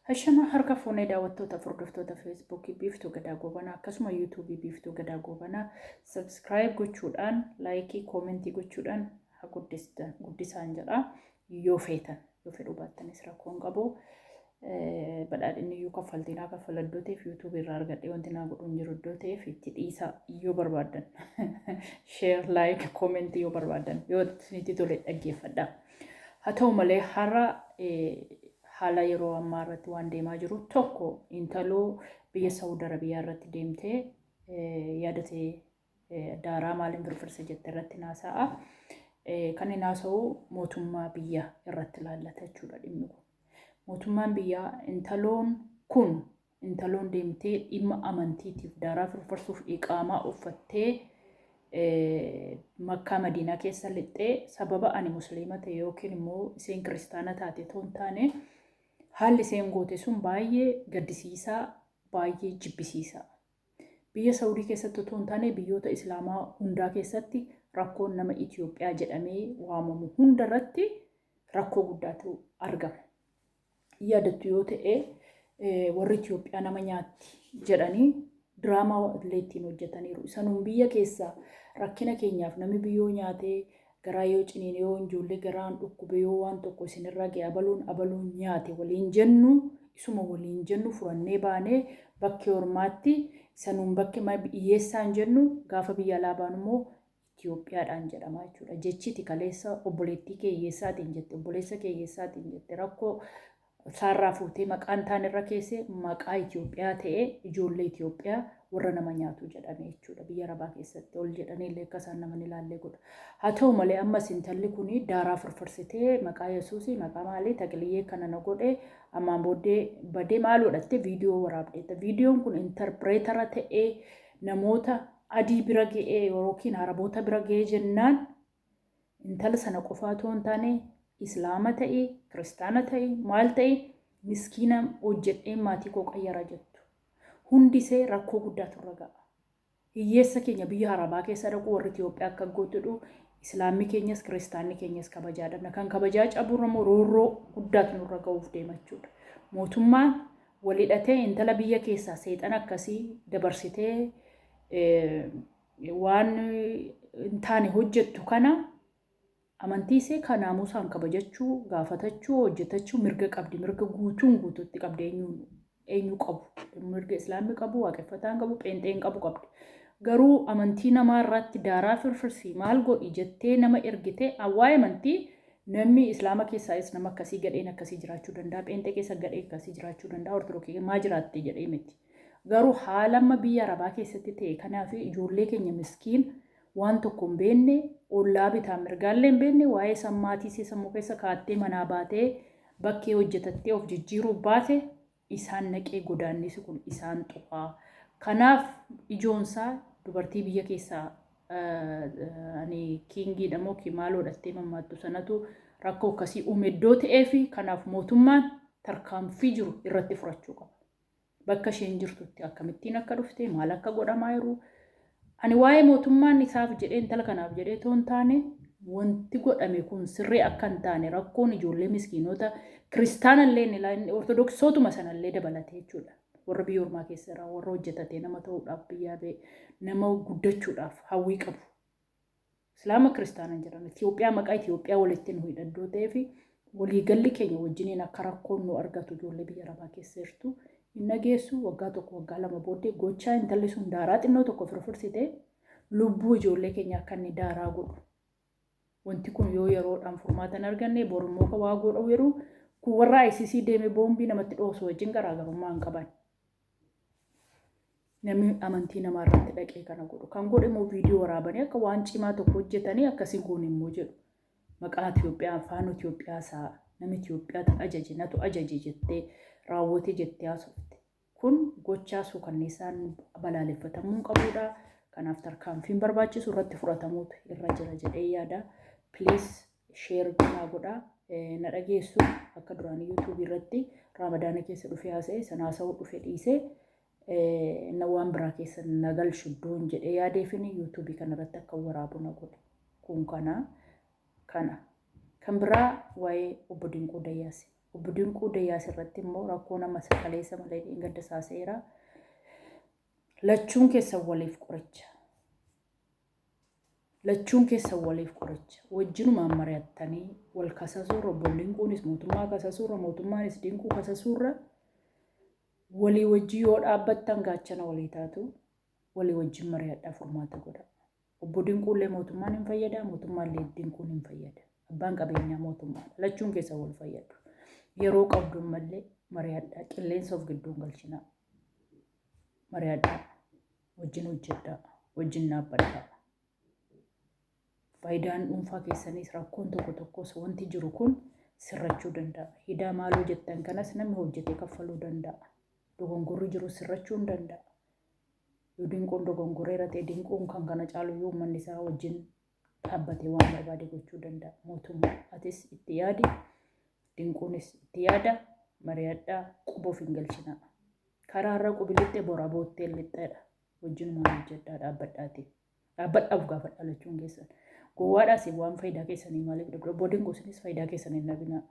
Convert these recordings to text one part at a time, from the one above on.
Hashama harka fuunee daawwattoota hordoftoota Feesbuukii Biiftuu Gadaa Goobanaa akkasuma Yuutuubii Biiftuu Gadaa Goobanaa subscribe gochuudhaan, like, comment gochuudhaan haa guddisaan jedha. Yoo feetan, yoo fedhuu baattanis rakkoo hin qabu. Badhaadhinni iyyuu kaffaltii naa kaffala iddoo ta'eef, Yuutuubii irraa argadhee wanti naa godhu hin jiru iddoo ta'eef, itti dhiisaa. Yoo barbaaddan share, like, comment yoo barbaaddan, yoo isinitti tole dhaggeeffadha. Haa ta'u malee, har'a haala yeroo ammaa irratti waan deemaa jiru tokko, intaloo biyya Saawud Arabiyaa irratti deemtee yaadatee daaraa maaliin firfirse jette irratti naasa'a. Kan inni haasa'u mootummaa biyya irratti ilaallata jechuudha dhimmi kun. Mootummaan biyyaa intaloon kun, intaloon deemtee dhimma amantiitiif daaraa firfirsuuf iqaamaa uffattee Makkaa Madiinaa keessa lixxee, sababa ani musliima ta'e yookiin immoo isheen kiristaana taate otoo hin taane, haalli isheen goote sun baay'ee gaddisiisaa, baay'ee jibbisiisaa. Biyya Saawudii keessatti otoo hin taane, biyyoota Islaamaa hundaa keessatti rakkoon nama Itoophiyaa jedhamee waamamu hunda irratti rakkoo guddaatu argama. Yaadattu yoo ta'e, warri Itoophiyaa nama nyaatti jedhanii diraamaa illee ittiin hojjetaniiru. Isanuun biyya keessaa rakkina keenyaaf namni biyyoo nyaatee garaa yoo ciniine, yoo ijoollee garaan dhukkube, yoo waan tokko isinirraa ga'e, abaluun abaluun nyaate waliin jennu, isuma waliin jennu furannee baanee bakkee ormaatti isanuun bakke hiyyeessaan jennu, gaafa biyya alaa baanu immoo Itoophiyaadhaan jedhama jechuudha. Jechiti kaleessa obboleettii kee hiyyeessaatiin jette, obboleessa kee hiyyeessaatiin jette, rakkoo isaarraa fuutee maqaan taan irra keesse maqaa Itoophiyaa ta'ee ijoollee Itoophiyaa warra nama nyaatu jedhame jechuudha. Biyya Arabaa keessatti ol jedhanii illee akka isaan nama ilaallee godha. Haa ta'u malee, ammas intalli kun daaraa firfirsitee maqaa Yesuusii, maqaa maalii, taqiliyyee kana na godhe, ammaan booddee badee maal godhattee viidiyoo waraabdeetta. Viidiyoon kun interpreter ta'ee namoota adii bira ga'ee yookiin Araboota bira ga'ee jennaan, intala sana qofaa otoo hin taane, Islaama ta'e, Kiristaana ta'e, maal ta'e, miskiina hojjedhee maatii koo qayyara jettu. Hundisee rakkoo guddaatu irra ga'a. Hiyyeessa keenya biyya Arabaa keessa dhaqu warri Itoophiyaa akka gootudhu, Islaamni keenyas Kiristaanni keenyas kabajaa dhabna. Kan kabajaa cabuurra immoo roorroo guddaatu nurra ga'uuf deema jechuudha. Mootummaan wal hidhatee intala biyya keessaa seexana akkasii dabarsitee waan hin taane hojjettu kana, amantii ishee kan naamusaan kabajachuu, gaafatachuu, hojjetachuu mirga qabdi. Mirga guutuun guutuutti qabdi. Eenyuun eenyu qabu? Mirga Islaamni qabu, Waaqeffataan qabu, Pheenxeen qabu qabdi. Garuu amantii namaa irratti daaraa firfirsii maal godhi jettee nama ergite, waa'ee amantii namni Islaama keessaayis nama akkasii gadheen akkasii jiraachuu danda'a. Pheenxee keessa gadhee akkasii jiraachuu danda'a. Ortodoksii maa jiraatte jedhee miti. Garuu haala amma biyya Arabaa keessatti ta'e kanaaf ijoollee keenya miskiin waan tokko hin beekne, ollaa bitaa mirgaallee hin beekne, waa'ee isaan maatii ishee sammuu keessa kaa'attee manaa baatee bakkee hojjetattee of jijjiiruu baate isaan naqee godaannisi kun isaan tuqaa. Kanaaf ijoonsaa dubartii biyya keessaa ani kingiidha moo maaloo dhattee mammaattu sanatu rakkoo akkasii uume iddoo ta'ee fi kanaaf mootummaan tarkaanfii jiru irratti furachuu qaba. Bakka isheen jirtutti akkamittiin akka dhufte, maal akka godhamaa jiru. Ani waa'ee mootummaan isaaf jedhee, intala kanaaf jedhee otoo hin taane, wanti godhame kun sirrii akka hin taane, rakkoon ijoollee miskiinota kiristaana illee, Ortodoksootuma sanallee dabalatee jechuudha. Warra biyya ormaa keessa jiran, warra hojjetatee nama ta'uudhaaf biyyaa ba'e, nama guddachuudhaaf hawwii qabu. Islaama Kiristaana jiran Itoophiyaa, maqaa Itoophiyaa walitti nu hidhaddoo ta'ee fi waliigalli keenya wajjiniin akka rakkoon nu argatu ijoollee biyya Arabaa keessa jirtu hin dhageessu. Waggaa 1, waggaa 2 booddee gochaa intalli sun daaraa xinnoo tokko firfirsite lubbuu ijoollee keenya akka inni daaraa godhu. Wanti kun yoo yeroodhaan furmaata hin arganne, borummoo kan waa godhu yeroo kun warra ICC deeme boombii namatti dhoosu wajjin garaagarummaa hin qaban. Namni amantii namaa irratti dhaqee kana godhu. Kan godhe immoo viidiyoo waraabanii akka waan cimaa tokko hojjetanii akkasii goone immoo jedhu. Maqaa Itoophiyaa, afaan Itoophiyaa isaa nama Itoophiyaatu ajaje, natu ajaje jettee raawwate jettee haasofte. Kun gochaa suukanneessaan balaaleffatamuu hin qabudha. Kanaaf tarkaanfiin barbaachisu irratti fudhatamuutu irra jira jedhee yaada. Please share naa godhaa. Na dhageessu, akka duraanii Yuutuubii irratti Raamadaana keessa dhufee haasa'e sana haasa'uu dhufe dhiisee na waan biraa keessa na galchu iddoon jedhee yaadeefin Yuutuubii kanarratti akka waraabu na godhe. Kun kana. Kan biraa waa'ee obbo Dinquu Dayyaasi. Obbo Dinquu Dayyaas irratti immoo rakkoo nama kaleessa malee gadda saaseera. Lachuun keessan waliif qoricha. Lachuun keessan waliif qoricha. Wajjinumaan mari'attanii wal kasasuurra, obbo Dinquunis mootummaa kasasuurra, mootummaanis Dinquu kasasuurra, walii wajjin yoo dhaabbattan gaachana walii taatu. Walii wajjin mari'adhaa, furmaata godha. Obbo Dinquullee mootummaan hin fayyada, mootummaallee Dinquun hin fayyada. Abbaan qabeenyaa mootummaadha. Lachuun keessan wal fayyadu. Yeroo qabduun mallee mari'adhaa. Qilleensa of gidduun galchinaa. Mari'adhaa. Wajjin hojjedhaa. Wajjin dhaabbadhaa. Faayidaan dhuunfaa keessaniis rakkoon tokko tokkos wanti jiru kun sirrachuu danda'a. Hidaa maaloo jettan kanas namni hojjetee kaffaluu danda'a. Dogongorri jiru sirrachuu hin danda'a. Yoo Dinquun dogongoreera ta'e, Dinquun kan kana caalu yoo uummanni isaa wajjin dhaabbatee waan barbaade gochuu danda'a. Mootummaa, atis itti yaadi, Dinquunis itti yaada, mari'adhaa, quba of hin galchinaa. Karaa irra qubi lixxe bora boottee lixxeedha. Wajjinumaan hojjedhaa, dhaabbadhaati. Dhaabbadhaa, of gaafadhaa lachuun keessan. Gowwaadhaas waan faayidaa keessanii maaliif dhabdu? Obbo Dinquu, isinis faayidaa keessan hin dhabinaa.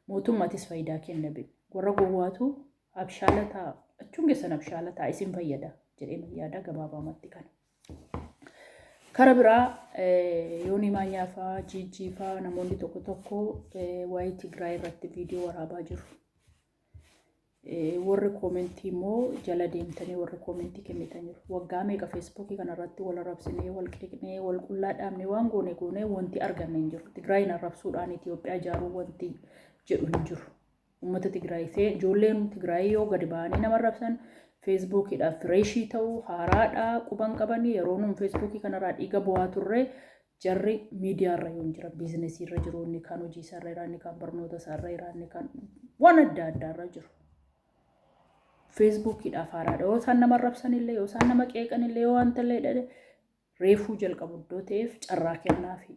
Mootummaatis faayidaa kee hin dhabin. Warra gowwaatu abshaala ta'a. Lachuun keessan abshaala ta'a, isin fayyada jedhee yaada gabaabaamatti kana. Kara biraa, Yoonii Maanyaa fa'aa, Jiijjii fa'aa, namoonni tokko tokko waa'ee Tigraay irratti viidiyoo waraabaa jiru. Warri koomentii immoo jala deemtanii warri koomentii kennitan jiru. Waggaa meeqa Feesbuukii kanarratti wal arrabsinee, wal qeeqnee, wal qullaa dhaabnee, waan goone goonee wanti arganne hin jiru. Tigraayin arrabsuudhaan Itoophiyaa ijaaruu wanti jedhu hin jiru. Uummata Tigraay, ijoolleen Tigraay yoo gadi ba'anii nama arrabsan Feesbuukiidhaaf fresh ta'uu, haaraadhaa, quban qabanii. Yeroo nuun Feesbuukii kanarraa dhiiga bu'aa turre jarri miidiyaarra yoo hin jiran business irra jiru, inni kaan hojii isaarra jira, inni kaan barnoota isaarra jira, inni kaan waan adda addaarra jiru. Feesbuukiidhaaf haaraadha. Yoo isaan nama arrabsan illee, yoo isaan nama qeeqan illee, yoo wanta illee reefuu jalqabu iddoo ta'eef carraa kennaafi.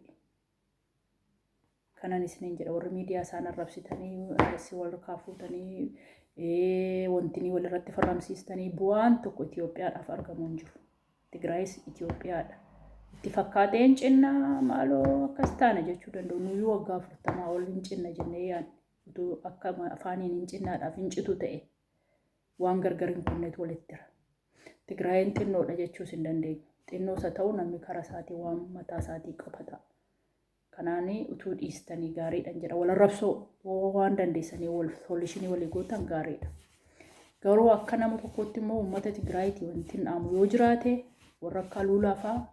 Kanan isiniin jedha, warri miidiyaa isaan arrabsitanii si wal kaafuutanii wanti walirratti farramsiistanii bu'aan tokko Itoophiyaadhaaf argamuu hin jiru. Tigraayis Itoophiyaadha. Itti fakkaatee hin cinnaa, maaloo akkas taana jechuu danda'u. Nuyyuu waggaa 40 ol hin cinna jennee yaadne. Utuu akka afaaniin hin cinnaadhaaf hin citu ta'e waan gargar hin kunnetu walitti jira. Tigraayin xinnoodha jechuus hin dandeenyu. Xinnoos haa ta'u, namni karaa isaatii waan mataa isaatii qabata. Kanaanii utuu dhiistanii gaariidha jedha. Wal arrabsoo waan dandeessanii wal solution walii gootan gaariidha. Garuu akka nama tokkotti immoo uummata Tigraayitii wanti hin dhaamu yoo jiraate, warra akka Luulaa fa'aa,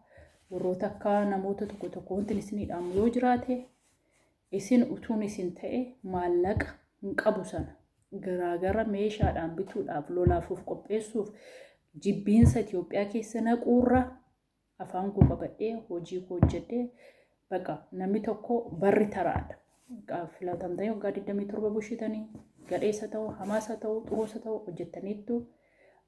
warroota akka namoota tokko tokko wanti isinii dhaamu yoo jiraate, isin utuun isin ta'e maallaqa hin qabu sana garaagara meeshaadhaan bituudhaaf lolaaf of qopheessuuf jibbiinsa Itoophiyaa keessa naquurra afaan koo qabadhee hojii koo hojjedhee baqa. Namni tokko barri taraadha. Filatamtanii waggaa 27 bushitanii, gadheessa ta'u, hamaasa ta'u, xuruusa ta'u, hojjettaniittu.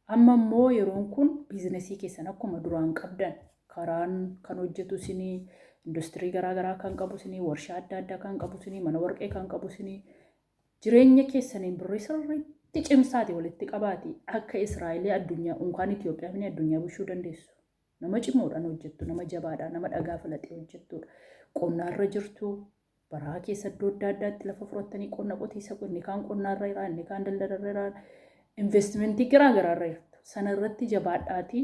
Amma immoo yeroon kun business keessan akkuma duraan qabdan karaan kan hojjetu isinii, industirii garaagaraa kan qabu isinii, warshaa adda addaa kan qabu isinii, mana warqee kan qabu isinii, jireenya keessaniin birrii sirriitti cimsaati walitti qabaati akka Israa'elee addunyaa unkaan Itoophiyaa fi addunyaa bulchuu dandeessu. Nama cimoodhaan hojjettu, nama jabaadha, nama dhagaa filatee hojjettudha. Qonnaarra jirtu, baraa keessa iddoo adda addaatti lafa fudhattanii qonna qotiisa, inni kaan qonnaarra jira, inni kaan daldalarra jira, investimentii garaa garaarra jirtu. Sana irratti jabaadhaatii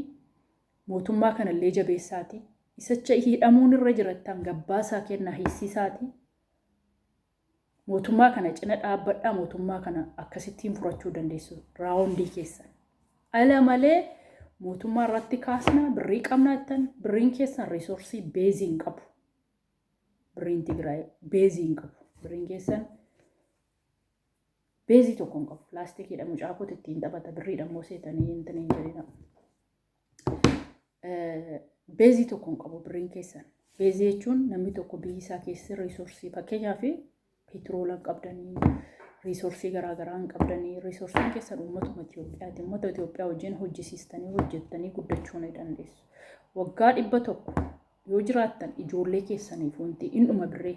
mootummaa kanallee jabeessaatii isacha hidhamuun irra jirattan gabbaasaa kennaa hiisisaati. Mootummaa kana cina dhaabbadhaa, mootummaa kana akkasittiin furachuu dandeessu round keessan. Ala malee mootummaa irratti kaasna, birrii qabna jettan, birriin keessan resource base hin qabu. Birriin Tigraay base hin qabu. Birriin keessan base tokko hin qabu. Laastikiidha, mucaa kooti ittiin taphata, birriidha immoo seetanii hin hin jedhina. Base tokko hin qabu birriin keessan. Base jechuun namni tokko biyyi isaa keessa resource, fakkeenyaaf peetiroola hin qabdanii, resource garaagaraa hin qabdanii, resourceiin keessan uummatuma Itoophiyaati. Uummata Itoophiyaa wajjin hojjisiistanii hojjettanii guddachuu ni dandeessu. Waggaa 100 yoo jiraattan ijoollee keessaniif wanti hin dhuma, birree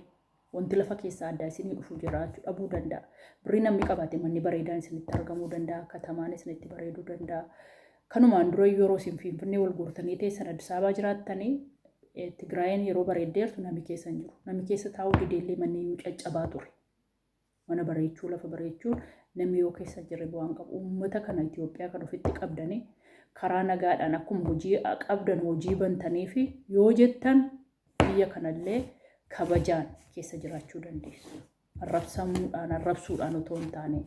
wanti lafa keessaa addaa isinii dhufu jiraachuu dhabuu danda'a. Birrii namni qabaate manni bareedaan isinitti argamuu danda'a, katamaan isinitti bareeduu danda'a. Kanumaan dura yeroo isin Finfinnee wal guurtanii teessan Addis Ababaa jiraattanii, Tigraayin yeroo bareeddeertu nami keessa hin jiru. Nami keessa taa'uu dideellee manni iyyuu caccabaa ture. Mana bareechuu, lafa bareechuun namni yoo keessa jirre bu'aan qabu. Uummata kana Itoophiyaa kan ofitti qabdanii karaa nagaadhaan akkuma hojii qabdan hojii bantanii fi yoo jettan biyya kanallee kabajaan keessa jiraachuu dandeessu. Arrabsamuudhaan, arrabsuudhaan otoo hin taane.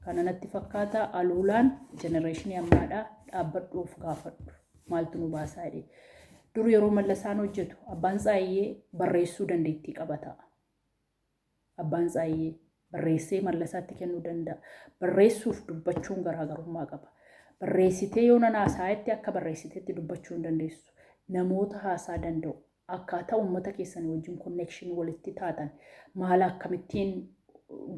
Kana natti fakkaata. Aluulaan generation ammaadhaa dhaabbadhu, of gaafadhu. Maaltu nu baasaa jedhee. Dur yeroo Mallasaan hojjetu abbaan Tsaayyee barreessuu dandeettii qaba ta'a. Abbaan Tsaayyee barreessee Mallasaatti kennuu danda'a. Barreessuuf dubbachuun garaagarummaa qaba. Barreessitee yoo nan haasa'etti akka barreessiteetti dubbachuu hin dandeessu. Namoota haasaa danda'u. Akkaataa uummata keessanii wajjin connection walitti taatan, maala akkamittiin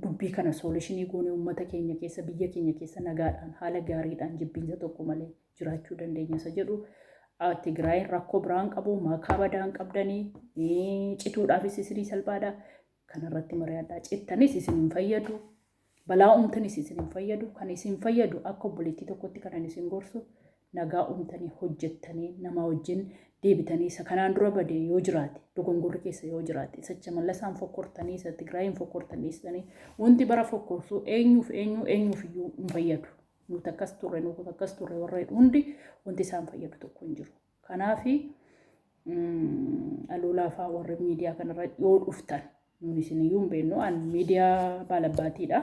dubbii kana solution goonee uummata keenya keessa, biyya keenya keessa nagaadhaan, haala gaariidhaan, jibbiinsa tokko malee jiraachuu dandeenya isa jedhu. Tigraayin rakkoo biraan qabu, makaa badaan qabdanii cituudhaafis isinii salphaadha. Kanarratti mari'adhaa. Cittanis isin hin fayyadu. Balaa uumtanis isin hin fayyadu. Kan isin fayyadu, akka obboleettii tokkotti kanan isin gorsu, nagaa uumtanii hojjettanii nama wajjin deebitanii, isa kanaan dura bade yoo jiraate, dogongorri keessa yoo jiraate, isacha Mallasaan fokkortanii, isa Tigraayin fokkortanii dhiistanii, wanti bara fokkorsuu eenyuuf eenyu eenyuuf iyyuu hin fayyadu. Nuti akkas turre, nuti akkas turre warra hundi wanti isaan fayyadu tokko hin jiru. Kanaafi Aluulaa fa'aa warri miidiyaa kanarra yoo dhuftan, nuti isin iyyuu hin beeknu, an miidiyaa baalabbaatiidha.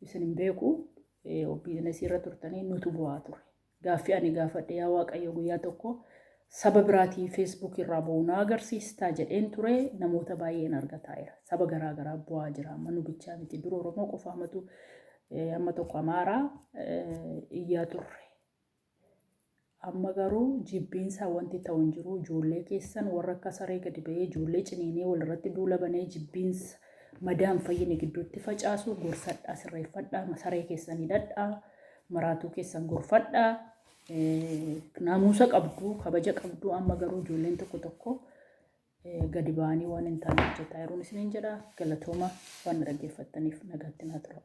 Isin hin beeku, business irra turtanii nutu bu'aa ture. Gaaffii ani gaafadhe, "Yaa Waaqayyo, guyyaa tokko saba biraatii Facebook irraa ba'u na agarsiistaa?" jedheen ture. Namoota baay'een argataa jira. Saba garaa garaa bu'aa jira. Amma nu bichaa miti. Dur Oromoo qofa amatu amma tokko Amaaraa iyyaa turre. Amma garuu jibbiinsaa wanti ta'u hin jiru. Ijoollee keessan warra akka saree gadi ba'ee ijoollee ciniinee walirratti duula banee jibbiinsa madaan fayyine gidduutti facaasu gorsadhaa, sirreeffadhaa, saree keessan hidhadhaa, maraatuu keessan gorfadhaa. Naamusa qabdu, kabaja qabdu. Amma garuu ijoolleen tokko tokko gadi ba'anii waan hin taane hojjetaa yeroon isiniin jedha. Galatooma waan na dhaggeeffattaniif, nagaatti naa tura.